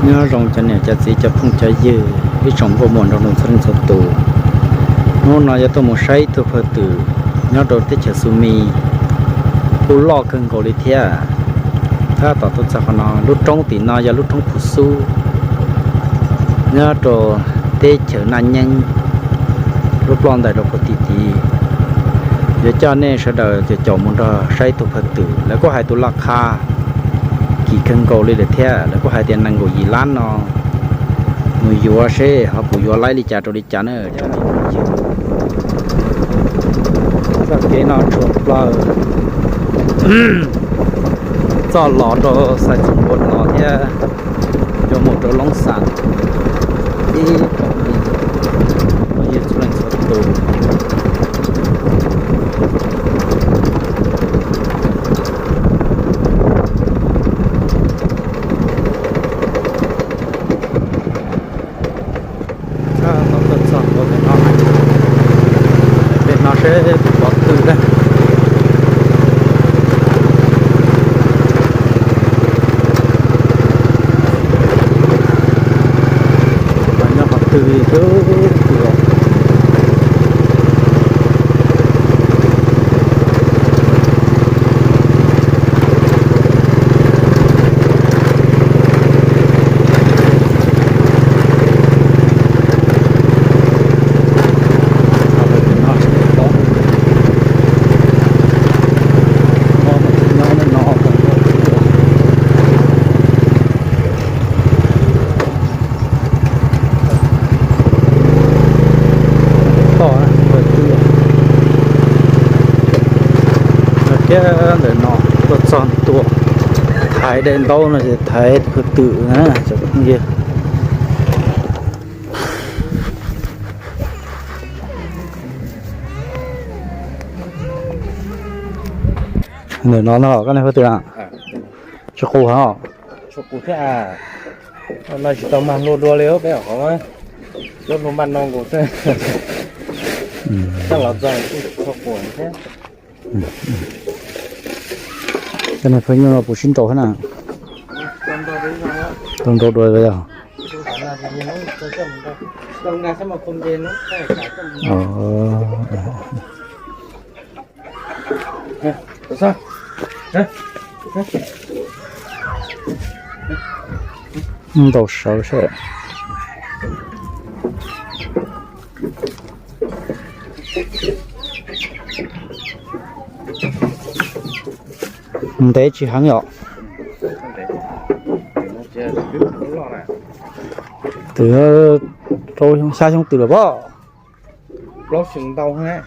Nyob zoo cov niam cov txiv cov phooj cov ywg ib tsoom nkauj muam nraug nus txhua leej txhua tus. Hnub no yuav tuaj mus saib ib tug phawj twm nyob rau teb chaws Xu Mis, kuj loj kawg nkaus li thiab. Tab tom tuaj txog qhov no, lub roob tim no yog lub roob Phu Xub, nyob rau teb chaws Naj Nyeeb, lub ploj ntais rau puag tim tid. Yuav coj nej sawv daws caum caum mus nrog saib ib tug phawj twm, lawv kuj hais tus laj qha kim kawg nkaus li lawm thiab, lawv kuj hais tias nees nkaum yim lab no, mus yuav seb ho puas yuav laib li cas rau li cas na. Txoj kev no tshua plaws txoj los rau Xais Txoos Npua Los thiab yuav mus rau Loob Xam ib pom ywg txhua leej txhua tus. Txog pem no, pem no seb pov tw na. Nyob qhov twg li twb tw os. Toj, thiab ntawm no tuaj txog ntua thaiv daim ntaub no ces thaiv phawj twm na cov phooj ywg. Ntawm no no koj niag phawj twm na, tsis qus heev os. Tsis qus thiab, no tsis tau mag hlua dua li peb qhov, lub hlua npaj no nkaus xwb. Coj los txog kuj tsis tshua qus thiab. Koj niag phawj nyuj no puas sib nraus thiab na? Tau nraus dua yog? Ntaus sawv seb. Ntev tsis heev yom? Twb rau xya xyoo twm lawm pob. Plaub xyoo ntau xwb.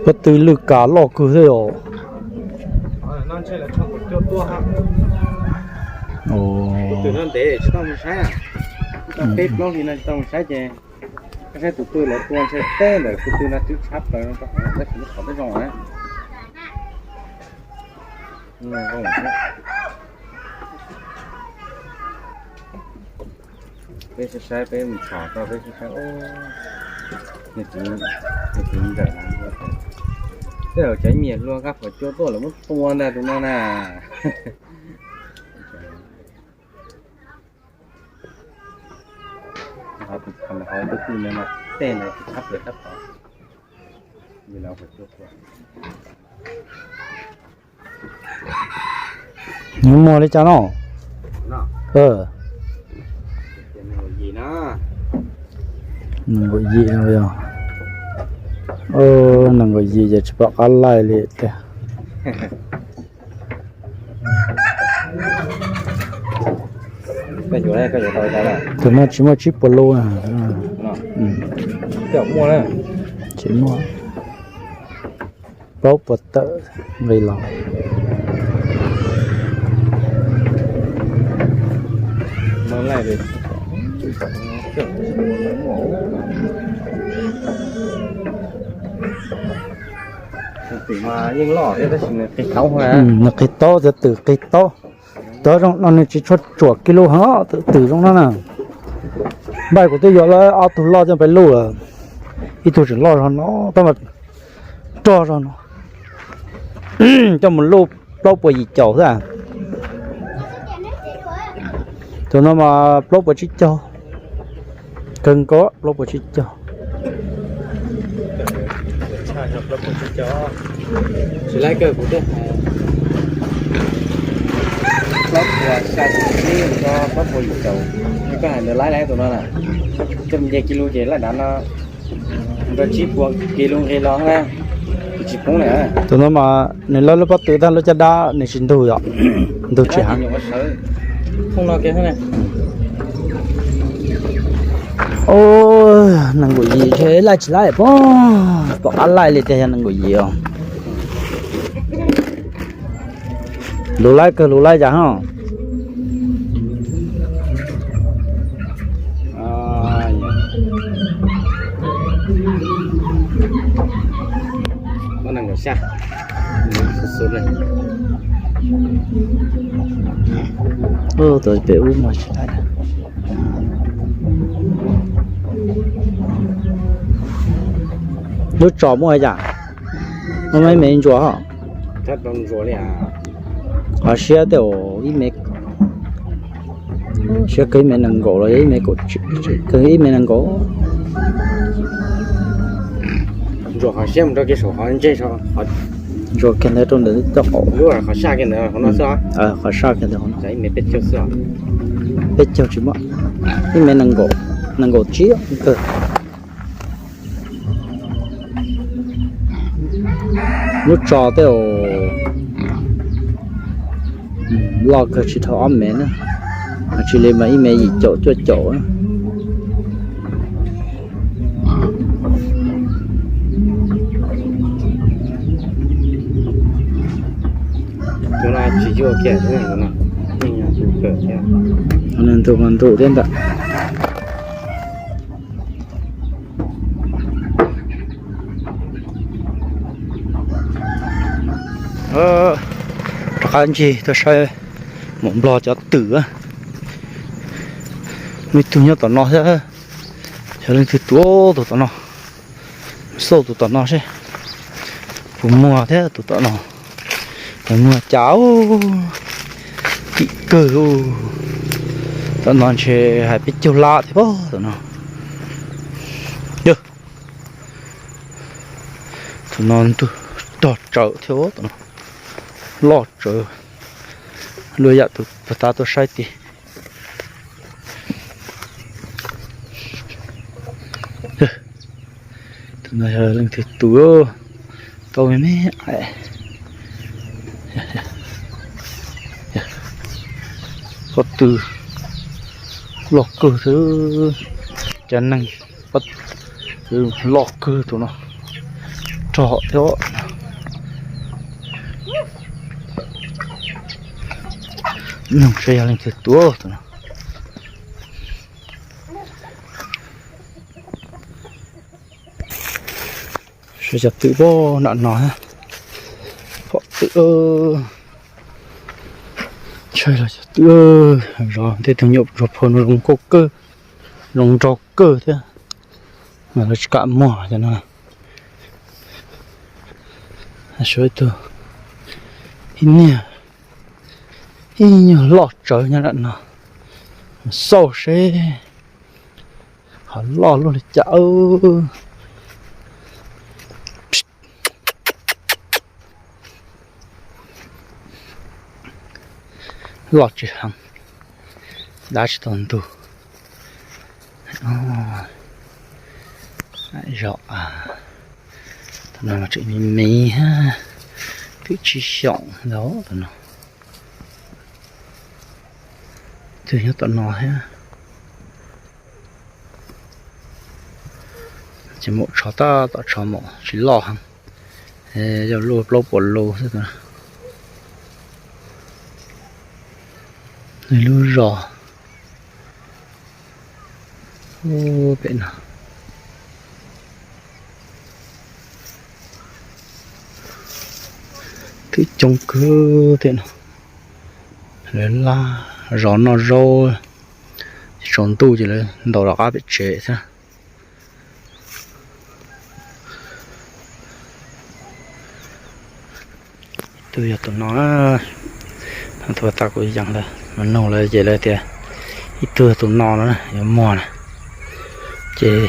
Phawj twm lwj kas loj kawg thiab os. Tus twg no ntev tsis tau mus saib, tau peb plaub hlis no tsis tau mus saib ces koj saib tus twg lawv tua ntshe teb ntawm tus twg no twb tshab plaws no rau qhov tab sis lub qhov twb zoo na. Peb saib saib, peb mus txhom rau peb saib saib. Nws txiv ntawm no, tej zaum cov nyiam hlua kab phuam cua tuaj lawv muab tua ntag tus no na. Ho tus twg no tej ntawd tshab plaws tab tom, yog lawv phuam cua tuaj. Nws muag li cas no? Nees nkaum yim no yog, nees nkaum yim ces tsis pom qab laij li tiag. Tus no tsis muaj tsib puas lub na. Tsis muaj, plaub puas tawm nqi los. Nws qis taub, cov twm qis taub. Cov zoo no nws tsis tshua tsuam ki lus heev, twm zoo no na. Npaj kuv twb yuav lawv ob tug loj coj peb luj lawm. Ib tug tseem loj zog no, tab mas rog zog no. Coj mus luj plaub puas yim caum xwb. Tus no mas plaub puas tsib caug. Kawg nkaus plaub puas tsib caug. Tsis laib kawg, kuv twb hais plaub puas xya caum tsib rau plaub puas yim caum. Koj hais ntawd laib laib tus no na. Coj mus nce ki lus ces laib dav no nrog tsib puas ki lus nqis los na, tsis poob na. Tus no mas nws lawv lub pob tw tag lub caj dab nws tsis ntug yom, ntug tsis heev. Nees nkaum yim ntshe laij tsis laij pom, pom qab laij li tiag yog nees nkaum yim os. Lus laib kawg lus laib cas ho. Nees nkaum xya. Tus pem ub mas tsis laij. Lub tsos muaj cas? Muaj ib me ntsuas ho. Qhov siab tej ib me, siab kawg ib me nees nkaum los yog ib me kaum, kawg ib me nees nkaum. Ntsuas qhov siab mus rau kev saum qhov ntseg, ntsuas kiag ntawd rau ntawm coj qaum. Qhov saj kiag ntawd hauv no xwb. Qhov saj kiag ntawd hauv no. Peb caug tsis muaj, ib me nees nkaum, nees nkaum tsib kawg. Lub tsos tej loj kawg tsis dhau ob mev na, tsis li mas ib mev yim caum cuaj caum. Nws ntug mas ntug thiab ntag. Rov qab ncig tuaj saib mus nplog cov twm. Muaj ib tug nyob tom no thiab, yog leej twg tus tus tom no, xauj tus tom no seb puas muag thiab tus tom no. Puas muag cas, kim kawg. Tom no ntshe hais peb caug lab thiab pob tom no. Yog tom no ntug rog tsawv thiab tom no, loj tsawv. Luag yam tus puag ta tuaj saib tid. Tus no yog leej twg tus, tau me me. Pob tw loj kawg xwb, cov neeg loj kawg tus no, rog thiab. Nug saib yog leej twg tus tus no. Saib cov twm pom nram no, pom twm. Ntshai los cov twm, zov tej tug nyuam ntsuag phau no zoo nkauj kawg, zoo nraug kawg thiab, mas lawv tsis kam muag cov no. Suav ib tug, ib niag, ib nyuag loj tsawv nyob nram no, xauj seb ho loj luaj li cas. Loj tsis heev, dab tsis tau ntug. Zov, tam no tseem me me, twb tsib xyoos ntau tam no. Twb nyob tom no thiab. Ces mus tshov tab tom tshov mus tsis loj heev, yog luaj plaub puas lus xwb. Nws lub zos pem no. Coob kawg thiab no. Lawv laj zos noj zaub, tsaus ntuj ces lawv ntaus rov qab pem tsev thiab. Tus yog tus no, thaum tas kuv yees lawm mas nug lawv ces lawv tias ib tug yog tus no no yuav muag na. Ces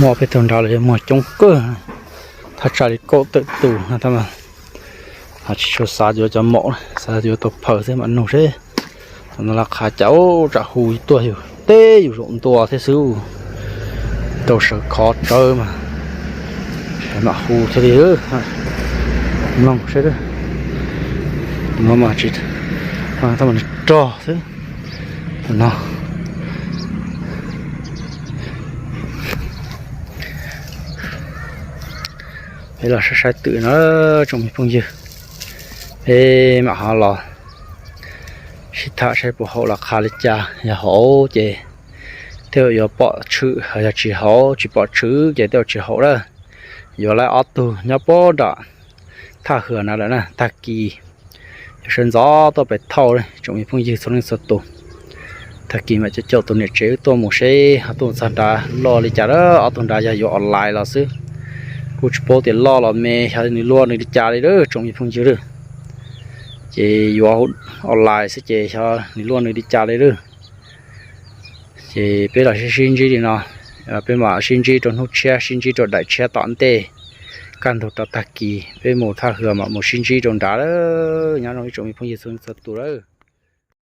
muaj peb tug nrad los yuav muag coob kawg, thaj tsam li kaum tawm tus no tab mas ho tsis tshua xav yuav cov maum, xav yuav tau phaws xwb mam nug seb. Thaum no laj qha cas tsam hu tuaj yus teb yus zaum ntua thiab xwb, tau sawv khov tsawv mas mam hu thiaj li mloog seb. No mas tsis, tab mas rog xwb no. Peb los saib saib twm no, tsoom me phooj ywg, peb mam ho los sib tham saib puas haum los qha li cas. Yog haum ces tej zaum yuav pom tshwm, yog tsis haum, tsis pom tshwm ces tej zaum tsis haum lawm. Yuav lawv ob tug nyob puag nram thaj hwm na lawm na, tag kis yuav sawv ntxov tuaj pem thauj tsoom me phooj ywg txhua leej txhua tus. Tag kis mam coj coj tus niam tsev wb tuaj mus seb ho tuaj mus txog nrad loj li cas lawm. Ob tug nrad yog yuav online los xwb, kuj tsis paub tias loj los me, xyov nws luaj nws li cas li lawm tsoom me phooj ywg lawm. Ces yuav online xwb ces xyov nws luaj nws li cas li lawm. Ces peb los sib sib ntsib li no, peb mam sib ntsib rau hnub tshiab, sib ntsib rau daim tshiab tom ntej. Kaj ntug rau tag kis peb mus thaj hwm mam mus sib ntsib rau nrad lawm. Nyob zoo ib tsoom me phooj ywg txhua leej txhua tus lawm.